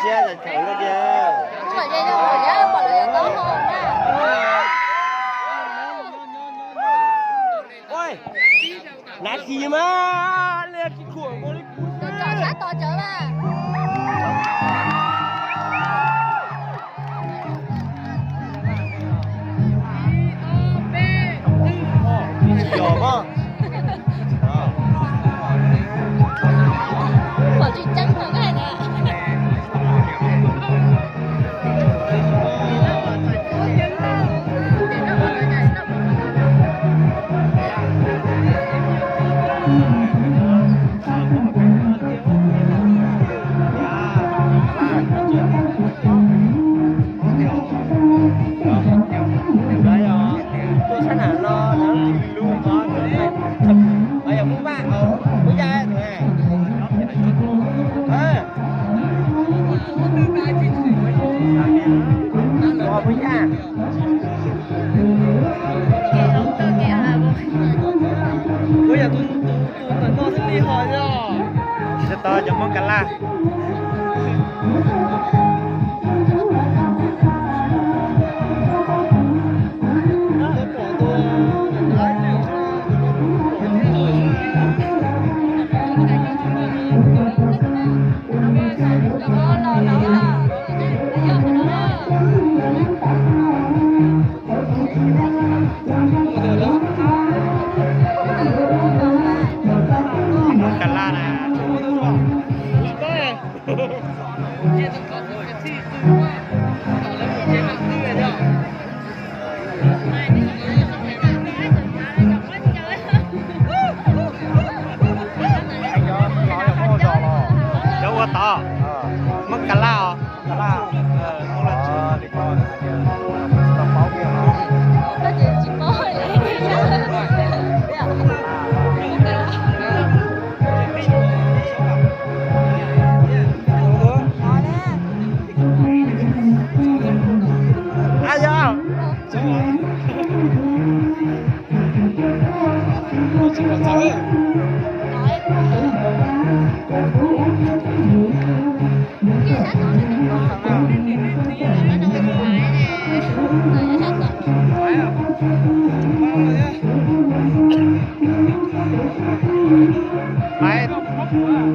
Siab zam khaws no tiag. Ua, pom lawv yog tau hau na. Ua, nav kis mas, li kis khuam nkaus li kuv. Tsom sab tod cov mas. Tsis yog mas. Pom tsis tseeb tau hais tias. Tuaj sab nam no lawv lus ko, yog Hmoob Vaj, Hmoob Yaj. Hmoob Yaj. Kuv yog tus, tus ntawm no xwb li ho yog. Tsis tau cov Hmoob Ka Laj. Hmoob Ka Laj na. Cov ua tod, Hmoob Ka Laj os. Maiv,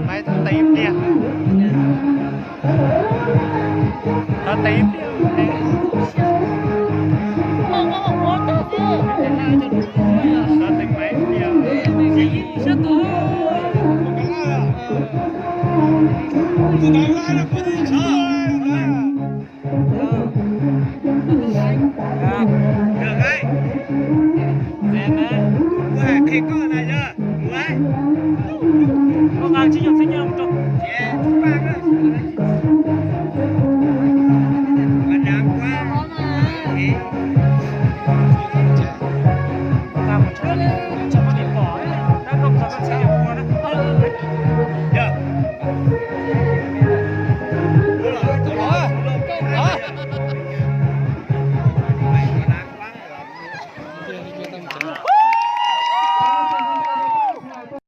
maiv thov teev ib pliag. Thov teev ib pliag. Thov teev maiv ib pliag.